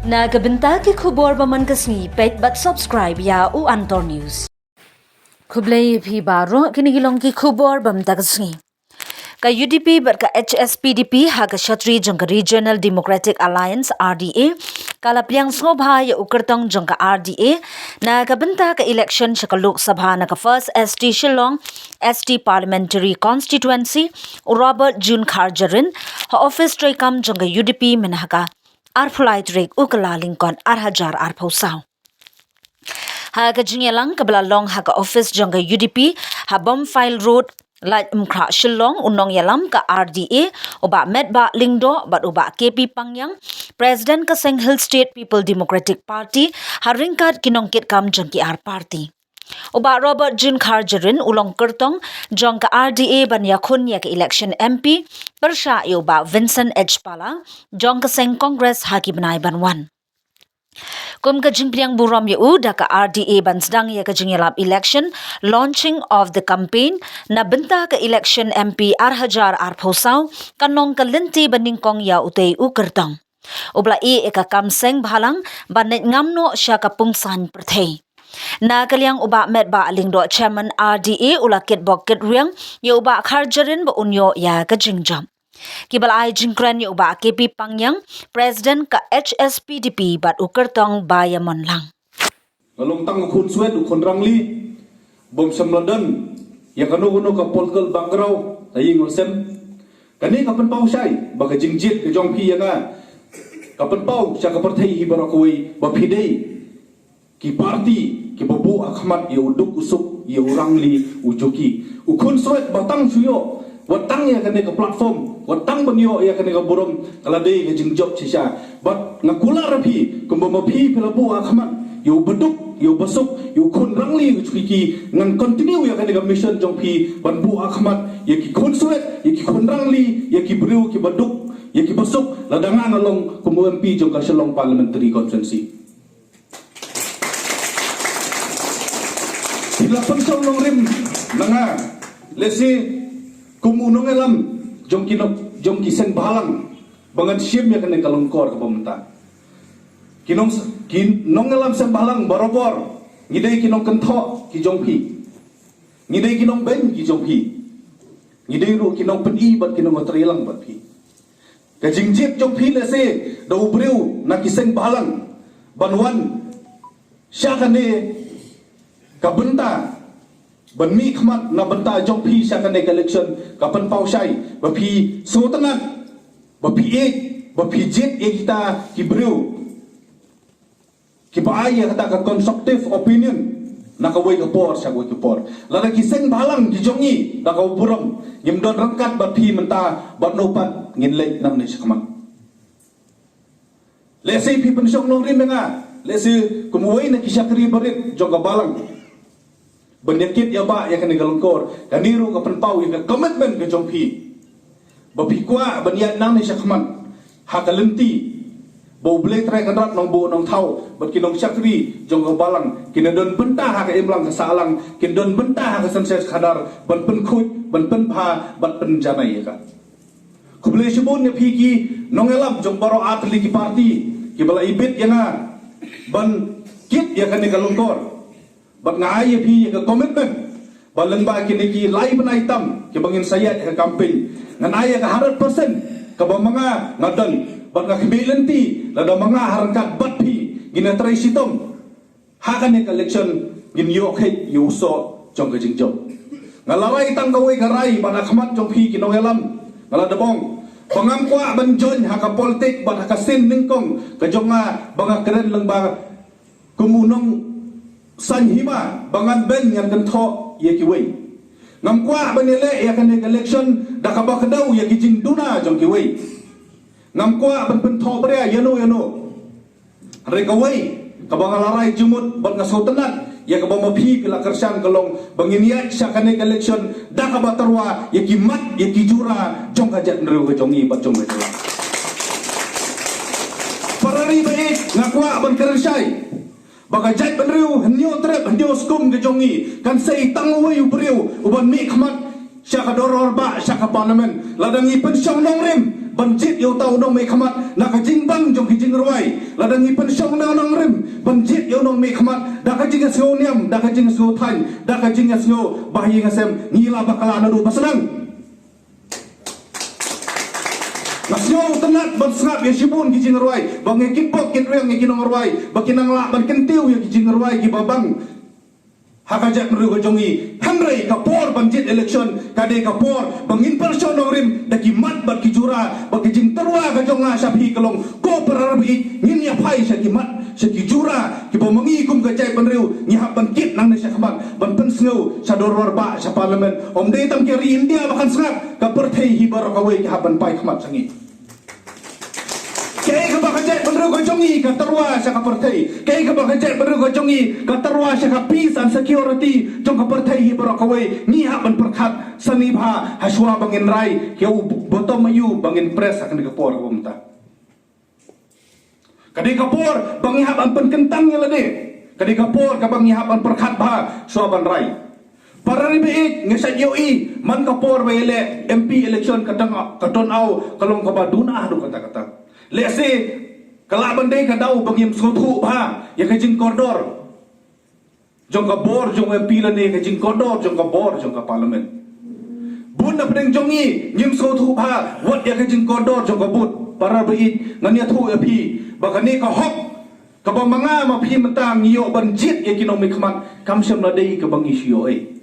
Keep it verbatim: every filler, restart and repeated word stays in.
Na ka bynta ki khubor ba man ka sngi, peit bad subscribe ïa u Antor News. Khublei phi baroh, kine ki long ki khubor ba man ka sngi. Ka U D P bad ka H S P D P ha ka shatri jong ka Regional Democratic Alliance, R D A, ka la pdiang sngewbha ïa u kyrtong jong ka R D A na ka bynta ka election sha ka Lok Sabha na ka First S T Shillong S T Parliamentary Constituency, u Robert June Kharjarin, ha office treikam jong ka U D P mynhaka arphew lai tarik u Kyllalyngkot arhajar arphew saw. Ha ka jingïalang kaba la long ha ka office jong ka U D P ha Bomfile Road, Laitumkhrah, Shillong, u nongïalam ka R D A, u Bah Metbah Lyngdoh bad u Bah K P Pangiang, President ka seng Hill State People Democratic Party, ha ryngkat ki nongkitkam jong ki ar party. U Bah Robert June Kharjarin u long kyrtong jong ka R D A ban ïakhun ïa ka election M P pyrshah ïa u Bah Vincent H Pala jong ka seng Congress ha ki bnai ban wan. Kum ka jingpdiang burom ïa u da ka R D A ban sdang ïa ka jingïalap election, launching of the campaign, na bynta ka election M P arhajar arphew saw, kan long ka lynti ba nyngkong ïa utei u kyrtong. U ba la ïeh ïa ka kam seng bhalang ban leit ngam noh sha ka pungsaiñ pyrthei. Na ka liang u Bah Metbah Lyngdoh, Chairman R D A, u la kitbok kitrwiang ïa u Bah Kharjarin ba un ïoh ïa ka jingjop. Kiba la ai jingkren ïa u Bah K P Pangiang, President ka H S P D P bad u kyrtong Bah Ïamon Lang. Nga long tang u khun swet, u khun rangli, bym shym la don ïa kano kano ka political background, la ïing la sem. Kane ka pynpaw shai ba ka jingjied ka jong phi ïa nga ka pynpaw sha ka pyrthei hi baroh kawei ba phi dei ki party kiba buh ha khmat ïa u duk u suk, ïa u rangli, u juki. U khun swet ba tang shu ïoh wat tang ïa kane ka platform, wat tang ban ïoh ïa kane ka burom, ka la dei ka jingjop shisha. Bad nga kular ïa phi, kumba ma phi phi la buh ha khmat ïa u baduk, ïa u basuk, ïa u khun rangli, ïa u juki, ngan continue ïa kane ka mission jong phi ban buh ha khmat ïa ki khun swet, ïa ki khun rangli, ïa ki briew kiba duk, ïa ki basuk, lada nga nga long kum u M P jong ka Shillong Parliamentary Constituency. Phi la pynshong nongrim na nga, lehse kum u nongïalam jong ki nong, jong ki seng bhalang ba ngan shim ïa kane ka lyngkor kaba mynta. Ki nong, ki nongïalam seng bhalang barabor ngi dei ki nongkynthoh ki jong phi. Ngi dei ki nongbeiñ ki jong phi. Ngi dei ruh ki nongpyni bad ki nongtreilang bad phi. Ka jingjied jong phi lehse da u briew na ki seng bhalang ban wan sha kane ka bynta, ban mih khmat na bynta jong phi sha kane ka election, ka pynpaw shai ba phi sngewtynnat, ba phi ïeit, ba phi jied ïa kita ki briew kiba ai ïa kata ka constructive opinion na kawei ka por sha kawei ka por. Lada ki seng bhalang ki jong ngi da ka burom ngim don ryngkat bad phi mynta, bad no pat ngin leit nangne shakhmat. Lehse phi pynshong nongrim ïa nga, lehse kum uwei na ki shakri barit jong ka balang ban ïa kit ïa bah ïa kane ka lyngkor. Kane ruh ka pynpaw ïa ka commitment ka jong phi ba phi kwah ban ïaid nangne shakhmat ha ka lynti ba U Blei Trai Kynrad Nongbuh Nongthaw bad ki nongshakri jong ka balang kin don bynta ha ka imlang ka sahlang, kin don bynta ha ka synshar khadar ban pynkhuid, ban pynbha, ban pynjanai ïa ka. Khublei shibun ïa phi ki nongïalam jong baroh artylli ki party kiba la ibit ïa nga ban kit ïa kane ka lyngkor. Bad nga ai ïa phi ïa ka commitment ba lyngba kine ki lai bnai tam kiba ngin sa ïaid ïa ka campaign, ngan ai ïa ka hundred percent kaba ma nga nga don. Bad nga khmih lynti lada ma nga ha ryngkat bad phi ngin ïatrei shitom ha kane ka election, ngin ïoh kheit ïa u soh jong ka jingjop. Nga la rai tang kawei ka rai bad ha khmat jong phi ki nongïalam nga la dbong ba ngam kwah ban join ha ka politik bad ha ka sien nyngkong ka jong nga ba nga kren lyngba kum u nongsaiñ hima ba ngan beiñ ngan kynthoh ïa kiwei. Ngam kwah ban ïaleh ïa kane ka election da kaba kdew ïa ki jingduna jong kiwei. Ngam kwah ban pynthohbria ïano ïano. Hynrei kawei kaba nga la rai jingmut bad nga sngewtynnat ïa kaba ma phi phi la kyrshan ka long ba ngin ïaid sha kane ka election da kaba tyrwa ïa ki mat ïa ki jura jong ka jaitbynriew ka jong ngi bad jong ka jylla. Para ri ba ïeit, nga kwah ban kren shai ba ka jaitbynriew Hynñiewtrep Hynñiewskum ka jong ngi kan sei tang uwei u briew uban mih khmat sha ka dorbar bah, sha ka parliament. Lada ngi pynshong nongrim ban jied ïa uta u nongmihkhmat na ka jingbang jong ki jingrwai. Lada ngi pynshong na u nongrim ban jied ïa u nongmihkhmat da ka jingïasngew niam, da ka jingïasngew thaiñ, da ka jingïasngew ba ha ïing ha sem, ngi la bakla naduh ba sdang. Nga sngew tynnad ban sngap ïa shibun ki jingrwai ba ngi kitbok kitrwiang ïa ki nongrwai ba ki nang lah ban kyntiew ïa ki jingrwai kiba bang ha ka jaitbynriew ka jong ngi. Hynrei ka por ban jied election ka dei ka por ba ngin pynshong nongrim da ki mat bad ki jura. Ba ki jingtyrwa ka jong nga sha phi ka long, ko para baieit, ngin ïa phai sha ki mat, sha ki jura kiba ma ngi kum ka jaitbynriew ngi hap ban kit nangne shakhmat ban pynsngew sha dorbar bah, sha parliament. Ym dei tang ka ri India ba kan sngap, ka pyrthei hi baroh kawei ki hap ban phai khmat sha ngi. Kaei kaba ka jaitbynriew ka jong ngi ka tyrwa sha ka pyrthei, kaei kaba ka jaitbynriew ka jong ngi ka tyrwa sha ka peace and security jong ka pyrthei hi baroh kawei, ngi hap ban pyrkhat sani bha ha shuwa ba ngin rai ïa u bottom aïu ba ngin press ha kane ka por kaba mynta. Ka dei ka por ba ngi hap ban pynkyntang ïa lade. Ka dei ka por kaba ngi hap ban pyrkhat bha shuwa ban rai. Para ri baieit, ngi sa ïohi man ka por ba ïaleh M P election ka tang, ka turnout ka long kaba duna haduh katta katta. Lehse ka lah ban dei ka daw ba ngim sngewthuh bha ïa ka jingkordor jong ka bor jong M P lane ka jingkordor jong ka bor jong ka parliament. Bun na pdeng jong ngi ngim sngewthuh bha wat ïa ka jingkordor jong ka booth. Para baieit, ngan ïathuh ïa phi ba kane ka hok kaba ma nga ma phi mynta ngi ïoh ban jied ïa ki nongmihkhmat kam shym la dei kaba ngi shu ïoh ei.